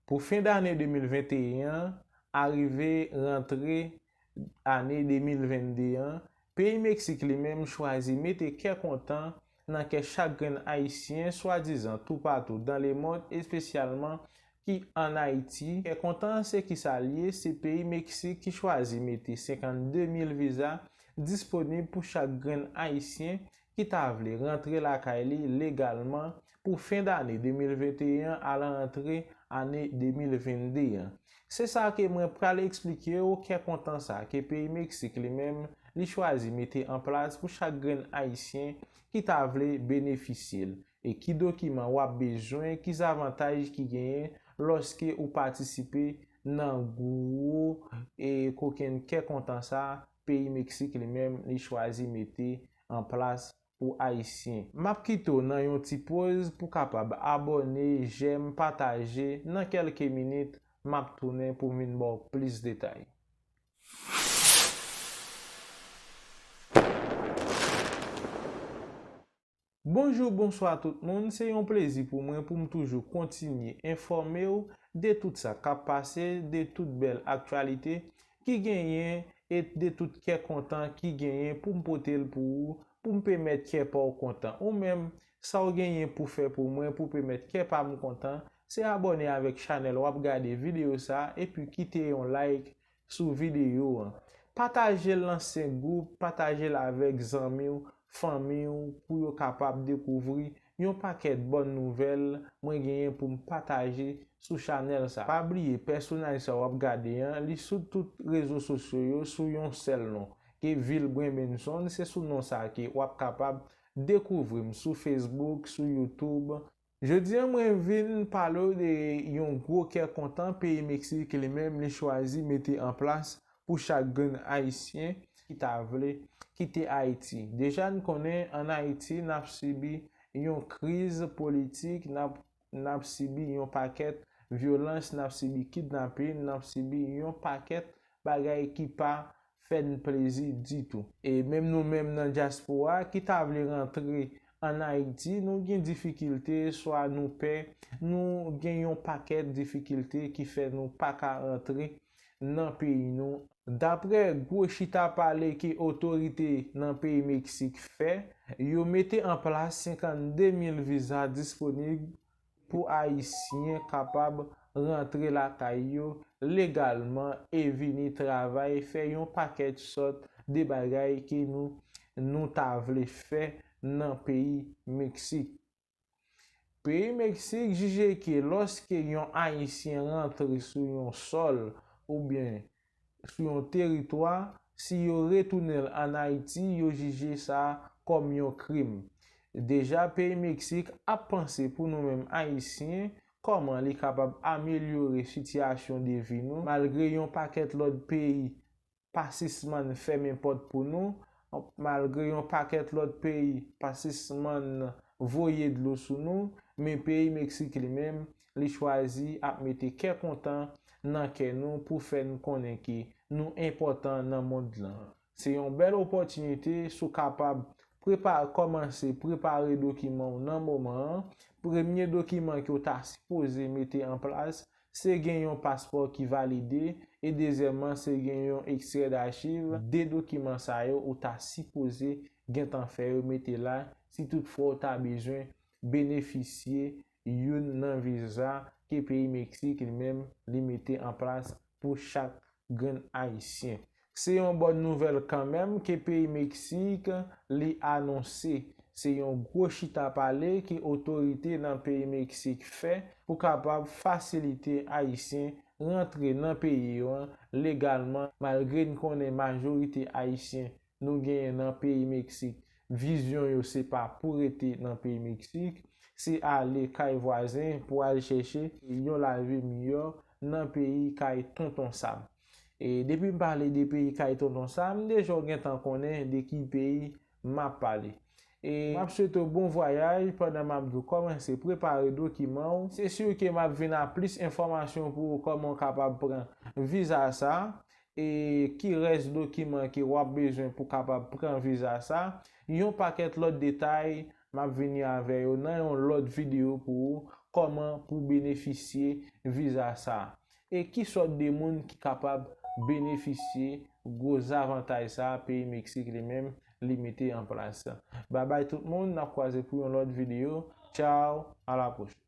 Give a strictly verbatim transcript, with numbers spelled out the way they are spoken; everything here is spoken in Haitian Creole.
Pou fen dane de mil venteyen an, arive rantre ane de mil vennde an, peyi Meksik li menm chwazi mete kè kontan nan kè chak grenn Ayisyen, swadizan toupatou dans le monde, espesyalman ki ann Ayiti. Kè kontan an se kisa l ye? Se peyi Meksik ki chwazi mete senkannde mil viza disponib pou chak grenn Ayisyen ki ta vle rantre lakay li legalman pou fen dane de mil venteyen an al rantre ane de mil vennde an. Se sa ke mwen pral eksplike w, kè kontan sa ke peyi Meksik li menm li chwazi mete an plas pou chak grenn Ayisyen ki ta vle benefisye l. E ki dokiman w ap bezwen, ki zavantaj ki genyen lòske ou patisipe nan gwo e kokenn kè kontan sa peyi Meksik li menm li chwazi mete an plas pou Ayisyen. M ap kite w nan yon ti poz pou kapab abòne, jèm, pataje. Nan kèlke minit, m ap tounen pou m vin ba w plis detay. Bonjou, bonswa tout moun. Se yon plezi pou mwen pou m toujou kontinye enfòme w de tout sa k ap pase, de tout bèl aktyalite ki genyen e de tout kè kontan ki genyen pou m pote l pou ou, pou m pèmèt kè pa w kontan. Ou menm, sa w genyen pou fè pou mwen, pou pèmèt kè pa m kontan, se abòne avèk chanèl w ap gade videyo sa a, epi kite yon like sou videyo an. Pataje l nan senk gwoup, pataje l avèk zanmi w, fanmi w, pou yo kapab dekouvri yon pakèt bòn nouvèl mwen genyen pou m pataje sou chanèl sa. Pa bliye, pèsonaj sa w ap gade an, li sou tout rezo sosyo yo sou yon sèl non, ke Vilbren Benson, se sou non sa ke w ap kapab dekouvri m sou Facebook, sou YouTube. Jodi a, mwen vin pale w de yon gwo kè kontan peyi Meksik li menm li chwazi mete an plas pou chak grenn Ayisyen ki ta vle kite Ayiti. Deja, n konnen ann Ayiti, n ap sibi yon kriz politik, n ap, n ap sibi yon pakèt vyolans, n ap sibi kidnapin, n ap sibi yon pakèt bagay ki pa fè n plezi ditou. E menm nou menm nan dyaspora ki ta vle rantre ann Ayiti, nou gen difikilte, swa nou pè, nou gen yon pakèt difikilte ki fè nou pa ka rantre nan peyi nou. Daprè gwo chita pale ke otorite nan peyi Meksik fè, yo mete an plas senkannde mil viza disponib pou Ayisyen kapab rantre lakay yo legalman e vini travay, fè yon pakèt sòt de bagay ke nou, nou ta vle fè nan peyi Meksik. Peyi Meksik jije ke lòske yon Ayisyen rantre sou yon sòl oubyen sou yon teritwa, si yo retounen l ann Ayiti, yo jije sa kòm yon krim. Deja, peyi Meksik ap panse pou nou menm Ayisyen, kòman li kapab amelyore sitiyasyon de vi nou, malgre yon pakèt lòt peyi pa sispann fèmen pòt pou nou, malgre yon pakèt lòt peyi pa sispann voye dlo sou nou, men peyi Meksik li menm, li chwazi ap mete kè kontan nan kè nou pou fè n konnen ke nou enpòtan nan mond lan. Se yon bèl opòtinite si w kapab prepa-, kòmanse prepare dokiman w nan moman an. Premye dokiman ke w ta sipoze mete an plas, se gen yon paspò ki valide, e dezyèmman, se gen yon ekstrè d'achiv. De dokiman sa yo, ou ta sipoze gentan fè yo mete la, si toutfwa w ta bezwen benefisye youn nan viza ke peyi Meksik li menm li mete an plas pou chak grenn Ayisyen. Se yon bòn nouvèl kanmenm ke peyi Meksik li anonse. Se yon gwo chita pale ke otorite nan peyi Meksik fè pou kapab fasilite Ayisyen rantre nan peyi yo an legalman, malgre n konnen majorite Ayisyen nou genyen nan peyi Meksik, vizyon yo se pa pou rete nan peyi Meksik, se ale kay vwazen pou al chèche yon lavi miyò nan peyi kay Tonton Sam. E depi m pale de peyi kay Tonton Sam, deja w gentan konnen de ki peyi m ap pale. E m ap swete w bon vwayaj pandan m ap di w kòmanse prepare dokiman w. Se si ke m ap vin ak plis enfòmasyon pou ou kòman w kapab pran viza sa, e ki rès dokiman ke w ap bezwen pou kapab pran viza sa. Yon pakèt lòt detay, m ap vini avè yo nan yon lòt videyo pou ou, kòman pou benefisye viza sa a. E ki sòt de moun ki kapab benefisye gwo zavantaj sa a peyi Meksik li menm li mete an plas. Babay tout moun, n ap kwaze pou yon lòt videyo. Tchaw, a la pwochen.